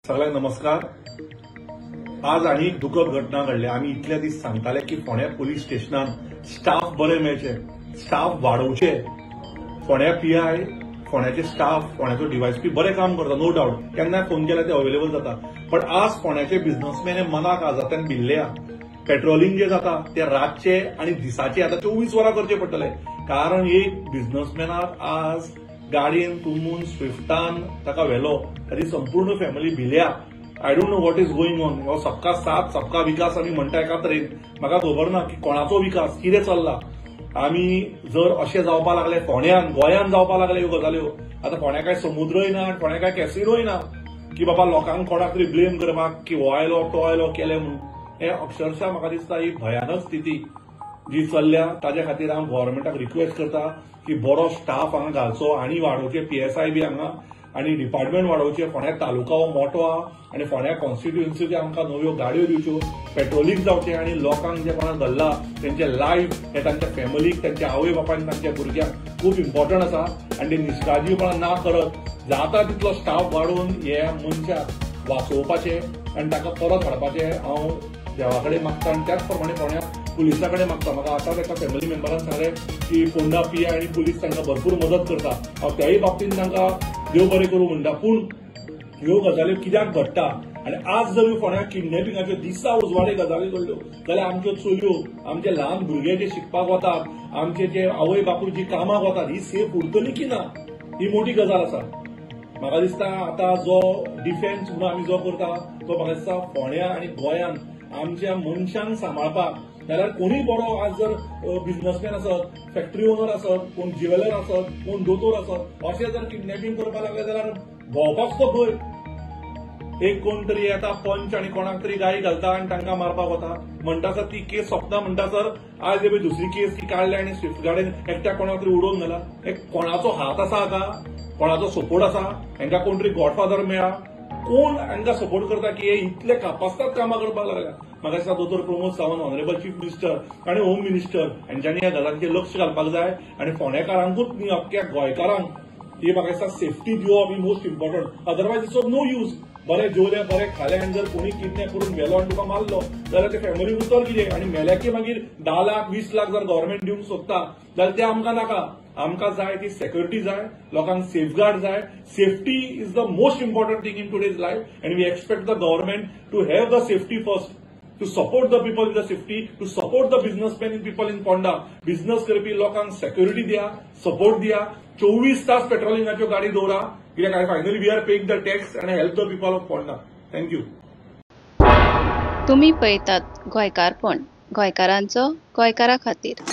सगळ्यांक नमस्कार. आज आनी एक दुखद घटना घडल्या. आमी इतले दीस सांगताले की फोंड्या पुलीस स्टेशनान स्टाफ बरे मेळचे, स्टाफ वाडोवचे. फोंड्या पीआय, फोंड्याचे स्टाफ, फोंड्याचो डीवायएसपी बरें काम करता, नो डावट. केन्नाय फोन केल्यार ते अवेलेबल जाता. पण आज फोंड्याचे बिझनसमॅन हे मनाक आजात्यान भिल्ले. पेट्रोलिंग जे जाता ते रातचे आनी दिसाचे आतां 24 वरां करचे पडटले. कारण एक बिझनसमॅनाक आज गाडयेन तुंबून स्विफ्टान ताका व्हेलो, ताची संपूर्ण family भिल्या. I don't know what is going on. हो सबका साथ सबका विकास आमी म्हणटा एका तरेन, म्हाका खबर ना की कोणाचो विकास कितें चल्ला. आमी जर अशें जावपा लागले फोंड्यान, गोंयान जावपा लागले ह्यो गजाल्यो, आतां फोंड्या काय समुद्रय ना, फोंड्या काय कॅसिनोय ना की बाबा लोकांक कोणाक तरी ब्लेम करपाक की हो आयलो तो आयलो केलें म्हणून. हें अक्षरशः म्हाका दिसता ही भयानक स्थिती जी चल्ल्या. ताजे खातीर हांव गव्हर्मेंटाक रिक्वेस्ट करता की बरो स्टाफ हांगा घालचो आनी वाडोवचे पीएसआय बी हांगा आनी डिपार्टमेंट वाडोवचे. फोंड्या तालुका हो मोठो आहा आनी फोंड्या कॉन्स्टिट्युएन्सी आमकां नव्यो गाडयो दिवच्यो, पेट्रोलिंग जावचें आनी लोकांक जे कोणाक धरला तेंचे लायफ हे तांच्या फॅमिलीक, तांच्या आवय बापायक, तांच्या भुरग्यांक खूब इम्पॉर्टंट आसा. आनी ते निश्काळजीपणा ना करत जाता तितलो स्टाफ वाडोवन हे मनशाक वाचोवपाचें आनी ताका परत हाडपाचें हांव देवा कडेन मागता आनी त्याच प्रमाणे फोंड्या पुलिसा कडेन मागता. म्हाका आतांच एका फॅमिली मेंबरान सांगलें की फोंडा पीआय आनी पुलीस तांकां भरपूर मदत करता. हांव त्याय बाबतीन तांकां देव बरें करूं म्हणटा. पूण ह्यो गजाली कित्याक घडटा आनी आज जर फोंड्या किडनॅपिंगाच्यो दिसा उजवाडे गजाली घडल्यो जाल्यार आमच्यो चलयो, आमचे ल्हान भुरगे जे शिकपाक वतात, आमचे जे आवय बापूय जी कामाक वतात, ही सेफ उरतली की ना ही मोठी गजाल आसा. म्हाका दिसता आतां जो डिफेन्स म्हणून आमी जो करता तो म्हाका दिसता फोंड्या आनी गोंयान आमच्या मनशांक सांबाळपाक जाल्यार कोणूय बरो आज जर बिझनसमॅन आसत, फॅक्टरी ओनर आसत, कोण ज्वेलर आसत, कोण दोतोर आसत, अशें जर किडनॅपिंग करपाक लागले जाल्यार भोंवपाक सुद्दां भंय. एक कोण तरी येता पंच आनी कोणाक तरी गाळी घालता आनी तांकां मारपाक वता. म्हणटासर ती केस सोंपना म्हणटासर आज हे दुसरी केस ती काडल्या आनी स्विफ्ट गाडयेन एकट्या कोणाक तरी उडोवन घाला. एक कोणाचो हात आसा हाका, कोणाचो सपोर्ट आसा, हांकां कोण तरी गॉडफादर मेळ्ळा, कोण हांकां सपोर्ट करता की हे इतले कापास्तात कामां करपाक लागल्या. म्हाका दिसता दोतोर Pramod Sawant, honourable chief minister आनी होम मिनिस्टर हांच्यांनी ह्या गजालींचेर लक्ष घालपाक जाय आनी फोंडेकारांकूच न्ही अख्ख्या गोंयकारांक ही म्हाका दिसता सेफ्टी दिवप ही most important. Otherwise it's of no use. बरें जेवले बरें खालें आनी जर कोणी किडनॅप करून व्हेलो आनी तुका मारलो जाल्यार ते फॅमिलीक उतर कितें. आनी मेल्या की मागीर 10 लाख 20 लाख जर गव्हर्मेंट दिवंक सोदता जाल्यार ते आमकां नाका. आमकां जाय ती सेक्युरिटी जाय, लोकांक सेफगार्ड जाय. Safety is the most important thing in today's life and we expect the government to have the safety first, to support the people in the safety, to support the businessmen in people in Ponda. Business करपी लोकांक security दिया, support दिया, 24 तास पेट्रोलिंगाच्यो गाडी दवरा. कित्याक finally we are paying the tax and help the people of Ponda. Thank you. तुमी पळयतात गोंयकारपण, गोंयकारांचो गोंयकारा खातीर.